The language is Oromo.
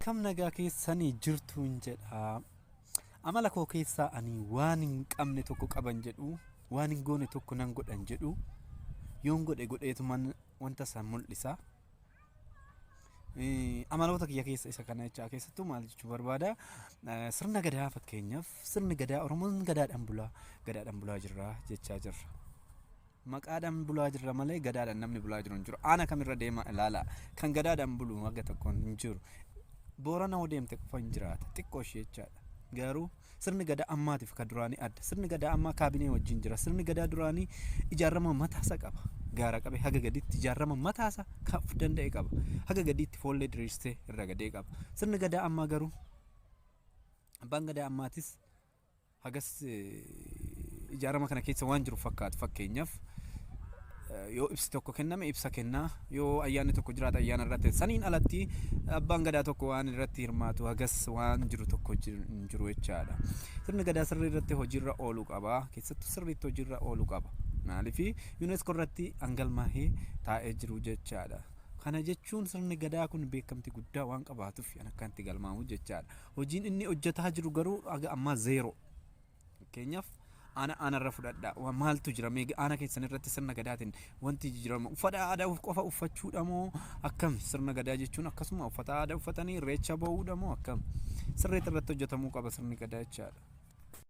Akkam nagaa keessanii jirtuun jedha. Amala koo keessaa ani waan hin qabne tokko qaban jedhu, waan hin goone tokko nan godhan jedhu, yoon godhe godheetuman wanta san mul'isa. Amaloota kiyya keessa isa kana jechaa keessattuu maal jechuu barbaada? Sirna gadaa fakkeenyaaf sirni gadaa Oromoon gadaadhaan bulaa gadaadhaan bulaa jirra jechaa jirra. Maqaadhaan bulaa jirra malee gadaadhaan namni bulaa jiru hin jiru. Aana kamirra deemaa ilaalaa. Kan gadaadhaan bulu haga tokkoon hin jiru. Boorana hoo deemte qofa hin jiraata. Xiqqoo ishee jechaadha. Garuu sirni gadaa ammaatiif ka duraanii adda. Sirni gadaa ammaa kaabinee wajjin jira. Sirni gadaa duraanii ijaarama mataasa qaba. Gaara qabe haga gaditti ijaarama mataasa kan of danda'e qaba. Haga gadiitti foollee diriirsee irra gadee qaba. Sirni gadaa ammaa garuu abbaan gadaa ammaatis hagas ijaarama kana keessa waan jiru fakkaatu. Fakkeenyaaf yoo ibsi tokko kenname ibsa kennaa, yoo ayyaanni tokko jiraate ayyaana irratti, saniin alatti abbaan gadaa tokko waan irratti hirmaatu hagas waan jiru tokko hin jiru jechaadha. Sirni gadaa sirrii irratti hojiirra ooluu qaba. Keessattuu sirriitti hojiirra ooluu qaba. Maaliif UNESCO irratti hangalmaahee taa'ee jiru jechaadha. Kana jechuun sirni gadaa kun beekamtii guddaa waan qabaatuuf an akkanatti galmaa'u jechaadha. Hojiin inni hojjetaa jiru garuu haga ammaa zeeroo. Fakkeenyaaf aana aanarra fudhadhaa. Waan maaltu jira mee aana keessan irratti sirna gadaatiin wanti jijjiirama uffata aadaa qofa uffachuudha moo akkam? Sirna gadaa jechuun akkasuma uffata aadaa uffatanii irreecha ba'uudha moo akkam? Sirriitti irratti hojjetamuu qaba sirni gadaa jechaadha.